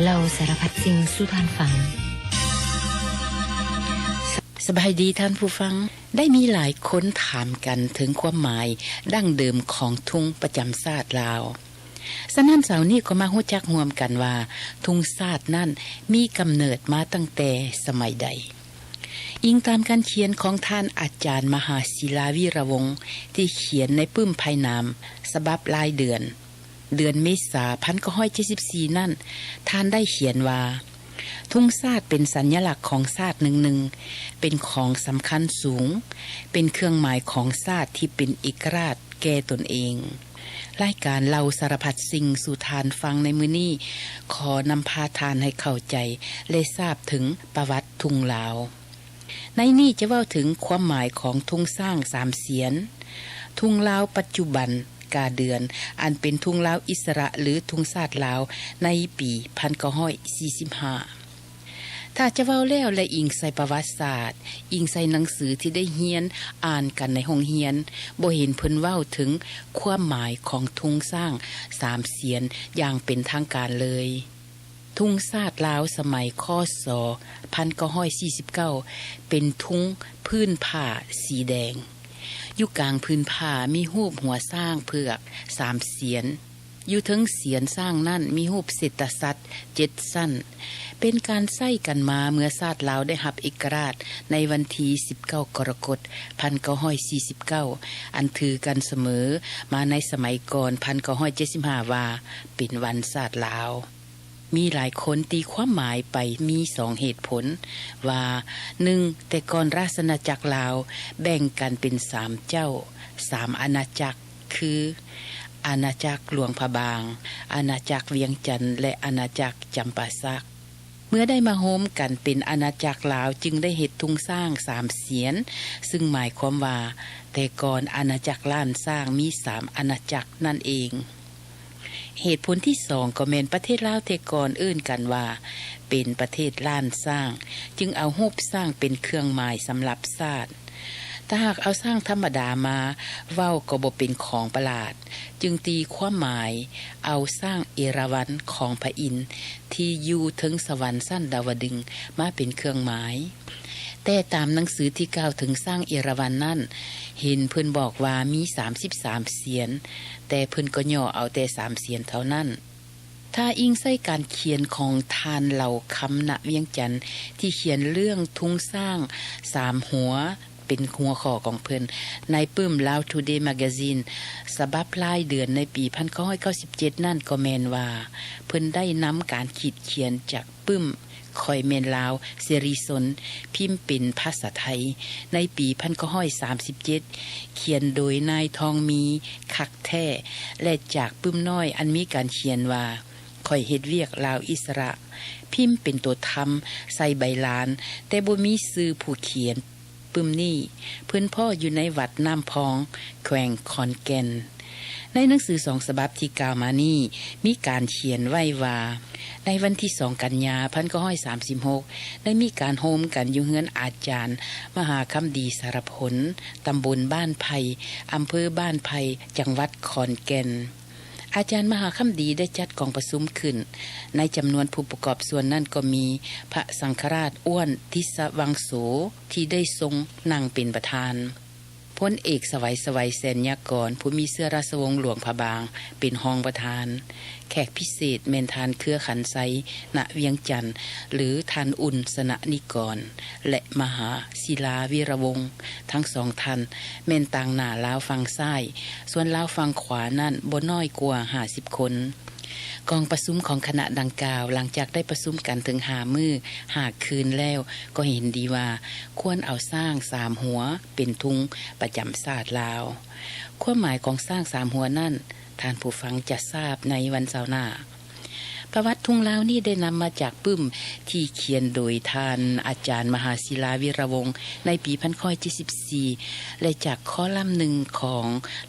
ເລົ່າສາລະພັດສິ່ງສູ່ທ່ານຟັງ. ສະບາຍດີທ່ານຜູ້ຟັງ. ໄດ້ມີຫຼາຍຄົນຖາມກັນເຖິງຄວາມໝາຍດັ້ງເດີມຂອງທຸງປະຈຳຊາດລາວ. ສະນັ້ນ ເຊົ້ານີ້ກໍມາຮູ້ຈັກຮ່ວມກັນວ່າ ທຸງຊາດນັ້ນມີກຳເນີດມາຕັ້ງແຕ່ສະໄໝໃດ? ອີງຕາມການຂຽນຂອງທ່ານອາຈານມະຫາສິລາ ວິລະວົງ ທີ່ຂຽນໃນປຶ້ມໄພນາມສະບັບລາຍເດືອນ ເດືອນເມສາ ພັນເກົ້າຮ້ອຍເຈັດສິບສີ່ນັ້ນ, ທ່ານໄດ້ຂຽນວ່າ ທຸງຊາດເປັນສັນຍະລັກຂອງຊາດໜຶ່ງໆ, ເປັນຂອງສຳຄັນສູງ, ເປັນເຄື່ອງໝາຍຂອງຊາດທີ່ເປັນເອກະລາດແກ່ຕົນເອງ. ລາຍການເລົ່າສາລະພັດສິ່ງສູ່ທ່ານຟັງໃນມື້ນີ້ ຂໍນຳພາທ່ານໃຫ້ເຂົ້າໃຈ ແລະ ຊາບເຖິງປະຫວັດທຸງລາວ. ໃນນີ້ຈະເວົ້າເຖິງຄວາມໝາຍຂອງທຸງຊ້າງສາມສຽນ, ທຸງລາວປັດຈຸບັນກາເດືອນ ອັນເປັນທຸງລາວອິດສະຫຼະ ຫຼື ທຸງຊາດລາວໃນປີພັນເກົ້າຮ້ອຍສີ່ສິບຫ້າ. ຖ້າຈະເວົ້າແລ້ວ ແລະ ອີງໃສ່ປະຫວັດສາດ, ອີງໃສ່ໜັງສືທີ່ໄດ້ຮຽນອ່ານກັນໃນໂຮງຮຽນ, ບໍ່ເຫັນເພິ່ນເວົ້າເຖິງຄວາມໝາຍຂອງທຸງຊ້າງສາມສຽນຢ່າງເປັນທາງການເລີຍ. ທຸງຊາດລາວສະໄໝ ຄ.ສ. ພັນເກົ້າຮ້ອຍສີ່ສິບເກົ້າ ເປັນທຸງພື້ນຜ້າສີແດງ. ຢູ່ກາງພື້ນຜ້າມີຮູບຫົວຊ້າງເຜືອກສາມສຽນ. ຢູ່ເທິງສຽນຊ້າງນັ້ນມີຮູບເສດຕະສັດເຈັດຊັ້ນ. ເປັນການໃຊ້ກັນມາເມື່ອຊາດລາວໄດ້ຮັບເອກະລາດໃນວັນທີສິບເກົ້າ ກໍລະກົດ ພັນເກົ້າຮ້ອຍສີ່ສິບເກົ້າ ອັນຖືກັນສະເໝີມາໃນສະໄໝກ່ອນ ພັນເກົ້າຮ້ອຍເຈັດສິບຫ້າ ວ່າເປັນວັນຊາດລາວ. ມີຫຼາຍຄົນຕີຄວາມໝາຍໄປມີສອງເຫດຜົນວ່າ, ໜຶ່ງ ແຕ່ກ່ອນລາຊະອານາຈັກລາວແບ່ງກັນເປັນສາມເຈົ້າ, ສາມອານາຈັກ ຄື ອານາຈັກຫຼວງພະບາງ, ອານາຈັກວຽງຈັນ ແລະ ອານາຈັກຈຳປາສັກ. ເມື່ອໄດ້ມາໂຮມກັນເປັນອານາຈັກລາວ ຈຶ່ງໄດ້ເຮັດທຸງຊ້າງສາມສຽນ, ຊຶ່ງໝາຍຄວາມວ່າ ແຕ່ກ່ອນອານາຈັກລ້ານຊ້າງມີສາມອານາຈັກນັ້ນເອງ. ເຫດຜົນທີສອງ ກໍແມ່ນປະເທດລາວແຕ່ກ່ອນເອີ້ນກັນວ່າເປັນປະເທດລ້ານຊ້າງ, ຈຶ່ງເອົາຮູບຊ້າງເປັນເຄື່ອງໝາຍສຳລັບຊາດ. ຖ້າຫາກເອົາຊ້າງທຳມະດາມາເວົ້າກໍບໍ່ເປັນຂອງປະຫຼາດ, ຈຶ່ງຕີຄວາມໝາຍເອົາຊ້າງເອລາວັນຂອງພະອິນ ທີ່ຢູ່ເທິງສະຫວັນຊັ້ນດາວະດຶງມາເປັນເຄື່ອງໝາຍ. ແຕ່ຕາມໜັງສືທີ່ກ່າວເຖິງຊ້າງເອລາວັນນັ້ນ ເຫັນເພິ່ນບອກວ່າມີສາມສິບສາມສຽນ, ແຕ່ເພິ່ນກໍຫຍໍ້ເອົາແຕ່ສາມສຽນເທົ່ານັ້ນ. ຖ້າອີງໃສ່ການຂຽນຂອງທ່ານ ເລົ່າຄຳ ນະວຽງຈັນ ທີ່ຂຽນເລື່ອງທຸງຊ້າງສາມຫົວ ເປັນຫົວຂໍ້ຂອງເພິ່ນ ໃນປຶ້ມ Lao Today Magazine ສະບັບລາຍເດືອນໃນປີພັນເກົ້າຮ້ອຍເກົ້າສິບເຈັດນັ້ນ ກໍແມ່ນວ່າເພິ່ນໄດ້ນຳການຂີດຂຽນຈາກປຶ້ມ ຂ້ອຍແມ່ນລາວ ເສລີຊົນ ພິມເປັນພາສາໄທ ໃນປີພັນເກົ້າຮ້ອຍສາມສິບເຈັດ ຂຽນໂດຍນາຍທອງມີ ຄັກແທ້ ແລະ ຈາກປຶ້ມນ້ອຍອັນມີການຂຽນວ່າ ຂ້ອຍເຮັດວຽກລາວອິດສະຫຼະ ພິມເປັນໂຕທຳໃສ່ໃບລານ ແຕ່ບໍ່ມີຊື່ຜູ້ຂຽນ. ປຶ້ມນີ້ເພິ່ນພໍ້ຢູ່ໃນວັດນ້ຳພອງ ແຂວງຂອນແກ່ນ. ໃນໜັງສືສອງສະບັບທີ່ກ່າວມານີ້ ມີການຂຽນໄວ້ວ່າ ໃນວັນທີສອງ ກັນຍາ ພັນເກົ້າຮ້ອຍສາມສິບຫົກ ໄດ້ມີການໂຮມກັນຢູ່ເຮືອນອາຈານມະຫາຄຳດີ ສາລະພົນ ຕຳບົນບ້ານໄຜ່ ອຳເພີບ້ານໄຜ່ ຈັງຫວັດຂອນແກ່ນ. ອາຈານມະຫາຄຳດີໄດ້ຈັດກອງປະຊຸມຂຶ້ນ. ໃນຈຳນວນຜູ້ປະກອບສ່ວນນັ້ນກໍມີພະສັງຄະລາດ ອ້ວນ ທິສະວັງໂສ ທີ່ໄດ້ຊົງນັ່ງເປັນປະທານ, ພົນເອກ ສະໄຫວ ສະໄຫວ ແສນຍາກອນ ຜູ້ມີເຊື້ອລາຊະວົງຫຼວງພະບາງ ເປັນຮອງປະທານ, ແຂກພິເສດແມ່ນທ່ານ ເຄືອຂັນໄຊ ນະວຽງຈັນ ຫຼື ທ່ານ ອຸ່ນ ສະນະນິກອນ ແລະ ມະຫາ ສິລາ ວິລະວົງ ທັງສອງທ່ານແມ່ນຕາງໜ້າລາວຝັ່ງຊ້າຍ, ສ່ວນລາວຝັ່ງຂວານັ້ນບໍ່ນ້ອຍກວ່າຫ້າສິບຄົນ. ກອງປະຊຸມຂອງຄະນະດັ່ງກ່າວ ຫຼັງຈາກໄດ້ປະຊຸມກັນເຖິງຫ້າມື້ຫ້າຄືນແລ້ວ ກໍເຫັນດີວ່າຄວນເອົາຊ້າງສາມຫົວເປັນທຸງປະຈຳຊາດລາວ. ຄວາມໝາຍຂອງຊ້າງສາມຫົວນັ້ນ ທ່ານຜູ້ຟັງຈະຊາບໃນວັນເສົາໜ້າ. ປະຫວັດທຸງລາວນີ້ໄດ້ນຳມາຈາກປຶ້ມທີ່ຂຽນໂດຍທ່ານອາຈານມະຫາສິລາ ວິລະວົງ ໃນປີພັນເກົ້າຮ້ອຍເຈັດສິບສີ່ ແລະ ຈາກຄໍລັມໜຶ່ງຂອງ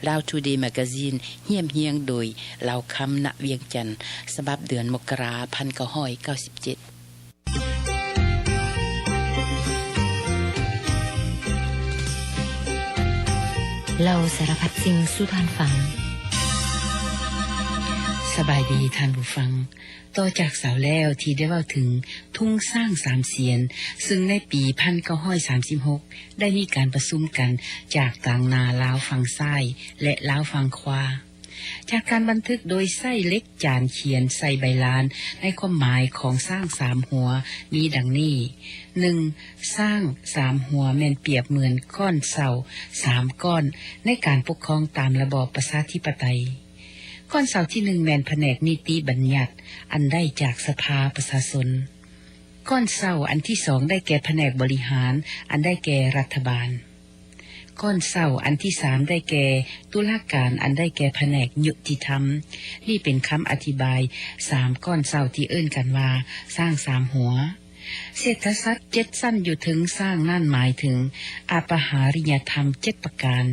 Lao Today Magazine ຮຽບຮຽງໂດຍ ເລົ່າຄຳ ນະວຽງຈັນ ສະບັບເດືອນມົກກະລາ ພັນເກົ້າຮ້ອຍເກົ້າສິບເຈັດ. ເລົ່າສາລະພັດສິ່ງສູ່ທ່ານຟັງ. ສະບາຍດີທ່ານຜູ້ຟັງ. ຕໍ່ຈາກເຊົ້າແລ້ວທີ່ໄດ້ເວົ້າເຖິງທຸງຊ້າງສາມສຽນ, ຊຶ່ງໃນປີພັນເກົ້າຮ້ອຍສາມສິບຫົກ ໄດ້ມີການປະຊຸມກັນຈາກຕາງໜ້າລາວຝັ່ງຊ້າຍ ແລະ ລາວຝັ່ງຂວາ. ຈາກການບັນທຶກໂດຍໃຊ້ເຫຼັກຈານຂຽນໃສ່ໃບລານ ໃນຄວາມໝາຍຂອງຊ້າງສາມຫົວມີດັ່ງນີ້: ໜຶ່ງ, ຊ້າງສາມຫົວແມ່ນປຽບເໝືອນກ້ອນເສົາສາມກ້ອນໃນການປົກຄອງຕາມລະບອບປະຊາທິປະໄຕ. ກ້ອນເສົາທີໜຶ່ງແມ່ນພະແນກນິຕິບັນຍັດ ອັນໄດ້ຈາກສະພາປະຊາຊົນ. ກ້ອນເສົາອັນທີສອງໄດ້ແກ່ພະແນກບໍລິຫານ ອັນໄດ້ແກ່ລັດຖະບານ. ກ້ອນເສົາອັນທີສາມໄດ້ແກ່ຕຸລາການ ອັນໄດ້ແກ່ພະແນກຍຸຕິທຳ. ນີ້ເປັນຄຳອະທິບາຍສາມກ້ອນເສົາທີ່ເອີ້ນກັນວ່າຊ້າງສາມຫົວ. ເສດຖະສັດເຈັດຊັ້ນຢູ່ເທິງຊ້າງນັ້ນໝາຍເຖິງອະປະຫາລິຍະທຳເຈັດປະການ,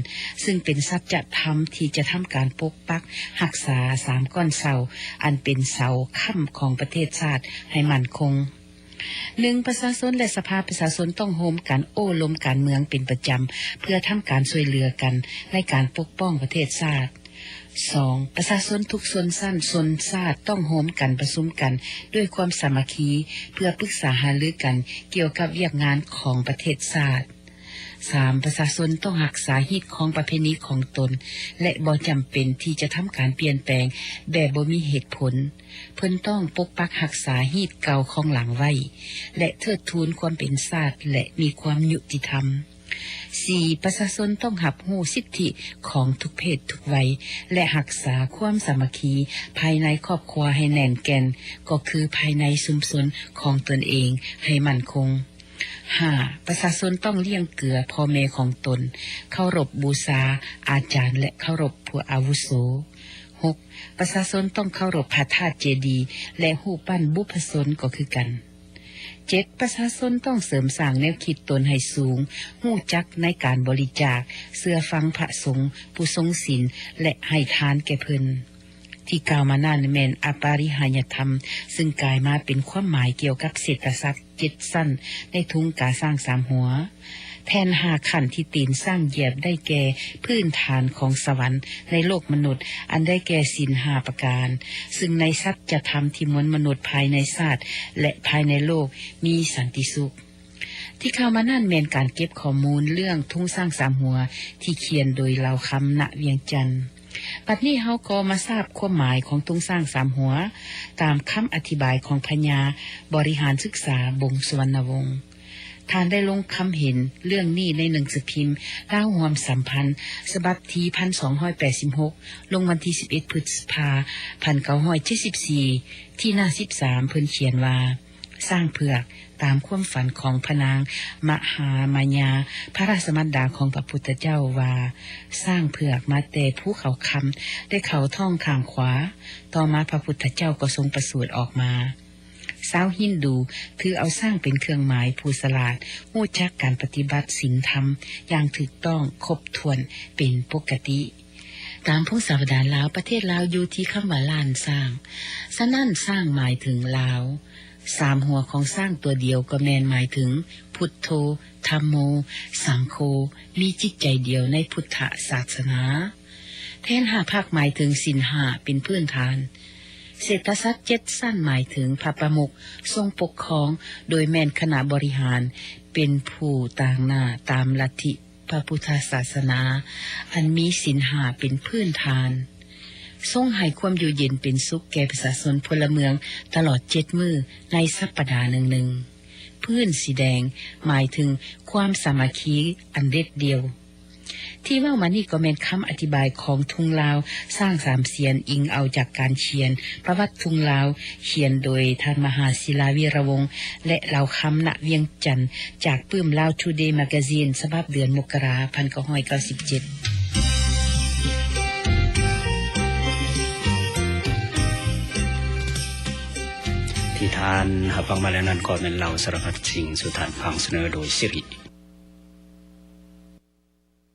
ຊຶ່ງເປັນສັດຈະທຳທີ່ຈະທຳການປົກປັກຮັກສາສາມກ້ອນເສົາ ອັນເປັນເສົາຄ້ຳຂອງປະເທດຊາດໃຫ້ໝັ້ນຄົງ. ໜຶ່ງ, ປະຊາຊົນ ແລະ ສະພາປະຊາຊົນຕ້ອງໂຮມກັນໂອ້ລົມການເມືອງເປັນປະຈຳ ເພື່ອທຳການຊ່ວຍເຫຼືອກັນໃນການປົກປ້ອງປະເທດຊາດ. ສອງ, ປະຊາຊົນທຸກຊົນຊັ້ນຊົນຊາດຕ້ອງໂຮມກັນປະຊຸມກັນດ້ວຍຄວາມສາມັກຄີ ເພື່ອປຶກສາຫາລືກັນກ່ຽວກັບວຽກງານຂອງປະເທດຊາດ. ສາມ, ປະຊາຊົນຕ້ອງຮັກສາຮີດຄອງປະເພນີຂອງຕົນ ແລະ ບໍ່ຈຳເປັນທີ່ຈະທຳການປ່ຽນແປງແບບບໍ່ມີເຫດຜົນ. ເພິ່ນຕ້ອງປົກປັກຮັກສາຮີດເກົ່າຂອງຫຼັງໄວ້ ແລະ ເທີດທູນຄວາມເປັນຊາດ ແລະ ມີຄວາມຍຸຕິທຳ. ສີ່, ປະຊາຊົນຕ້ອງຮັບຮູ້ສິດທິຂອງທຸກເພດທຸກໄວ ແລະ ຮັກສາຄວາມສາມັກຄີພາຍໃນຄອບຄົວໃຫ້ແໜ້ນແກ່ນ, ກໍຄືພາຍໃນຊຸມຊົນຂອງຕົນເອງໃຫ້ໝັ້ນຄົງ. ຫ້າ, ປະຊາຊົນຕ້ອງລ້ຽງເກືອພໍ່ແມ່ຂອງຕົນ, ເຄົາລົບບູຊາອາຈານ ແລະ ເຄົາລົບຜູ້ອາວຸໂສ. ຫົກ, ປະຊາຊົນຕ້ອງເຄົາລົບພະທາດເຈດີ ແລະ ຮູບປັ້ນບຸບພະຊົນກໍຄືກັນ. ເຈັດ, ປະຊາຊົນຕ້ອງເສີມສ້າງແນວຄິດຕົນໃຫ້ສູງ, ຮູ້ຈັກໃນການບໍລິຈາກ, ເຊື່ອຟັງພະສົງຜູ້ຊົງສິນ ແລະ ໃຫ້ທານແກ່ເພິ່ນ. ທີ່ກ່າວມານັ້ນແມ່ນອະປະລິຫາຍະທຳ, ຊຶ່ງກາຍມາເປັນຄວາມໝາຍກ່ຽວກັບເສດຖະສັດເຈັດຊັ້ນໃນທຸງກາຊ້າງສາມຫົວ. ແຜ່ນຫ້າຂັ້ນທີ່ຕີນຊ້າງຢຽບໄດ້ແກ່ພື້ນຖານຂອງສະຫວັນໃນໂລກມະນຸດ, ອັນໄດ້ແກ່ສິນຫ້າປະການ, ຊຶ່ງໃນສັດຈະທຳທີ່ມວນມະນຸດພາຍໃນຊາດ ແລະ ພາຍໃນໂລກມີສັນຕິສຸກ. ທີ່ກ່າວມານັ້ນແມ່ນການເກັບຂໍ້ມູນເລື່ອງທຸງຊ້າງສາມຫົວທີ່ຂຽນໂດຍລາວຄຳ ນະວຽງຈັນ. ບັດນີ້ເຮົາກໍມາຊາບຄວາມໝາຍຂອງທຸງຊ້າງສາມຫົວ ຕາມຄຳອະທິບາຍຂອງພະຍາບໍລິຫານສຶກສາ ບົງ ສຸວັນນະວົງ. ທ່ານໄດ້ລົງຄຳເຫັນເລື່ອງນີ້ໃນໜັງສືພິມລາວຮ່ວມສຳພັນ ສະບັບທີພັນສອງຮ້ອຍແປດສິບຫົກ ລົງວັນທີສິບເອັດ ພຶດສະພາ ພັນເກົ້າຮ້ອຍເຈັດສິບສີ່ ທີ່ໜ້າສິບສາມ ເພິ່ນຂຽນວ່າ ຊ້າງເຜືອກ ຕາມຄວາມຝັນຂອງພະນາງມະຫາມາຍາ ພະລາຊະມານດາຂອງພະພຸດທະເຈົ້າວ່າ ຊ້າງເຜືອກມາແຕ່ພູເຂົາຄຳ ໄດ້ເຂົ້າທ້ອງຂ້າງຂວາ, ຕໍ່ມາພະພຸດທະເຈົ້າກໍຊົງປະສູດອອກມາ. ຊາວຮິນດູຖືເອົາຊ້າງເປັນເຄື່ອງໝາຍຜູ້ສະຫຼາດ, ຮູ້ຈັກການປະຕິບັດສິນທຳຢ່າງຖືກຕ້ອງຄົບຖ້ວນເປັນປົກກະຕິ. ຕາມພົງສາວະດານລາວ, ປະເທດລາວຢູ່ທີ່ຄຳວ່າລ້ານຊ້າງ, ສະນັ້ນຊ້າງໝາຍເຖິງລາວ. ສາມຫົວຂອງຊ້າງຕົວດຽວກໍແມ່ນໝາຍເຖິງ ພຸດໂທ, ທຳໂມ, ສັງໂຄ, ມີຈິດໃຈດຽວໃນພຸດທະສາສະໜາ. ແຜ່ນຫ້າພັກໝາຍເຖິງສິນຫ້າເປັນພື້ນຖານ. ເສດຖະສັດເຈັດຊັ້ນໝາຍເຖິງພະປະມຸກຊົງປົກຄອງ, ໂດຍແມ່ນຄະນະບໍລິຫານເປັນຜູ້ຕາງໜ້າຕາມລັດທິ ພະພຸດທະສາສະໜາ ອັນມີສິນຫ້າເປັນພື້ນຖານ, ຊົງໃຫ້ຄວາມຢູ່ເຢັນເປັນສຸກແກ່ປະຊາຊົນພົນລະເມືອງຕະຫຼອດເຈັດມື້ໃນສັບປະດາໜຶ່ງໆ. ພື້ນສີແດງໝາຍເຖິງຄວາມສາມັກຄີອັນເດັດດ່ຽວ. ທີ່ເວົ້າມານີ້ກໍແມ່ນຄຳອະທິບາຍຂອງທຸງລາວຊ້າງສາມສຽນ, ອີງເອົາຈາກການຂຽນປະຫວັດທຸງລາວ ຂຽນໂດຍທ່ານ ມະຫາສິລາ ວີລະວົງ ແລະ ລາວຄຳ ນະວຽງຈັນ ຈາກປຶ້ມ Lao Today Magazine ສະບັບເດືອນມົກກະລາ ພັນເກົ້າຮ້ອຍເກົ້າສິບເຈັດ. ທີ່ທ່ານຮັບຟັງມາແລ້ວນັ້ນກໍແມ່ນເລົ່າສາລະພັດສິ່ງສູ່ທ່ານຟັງ ສະເໜີໂດຍ ສິລິ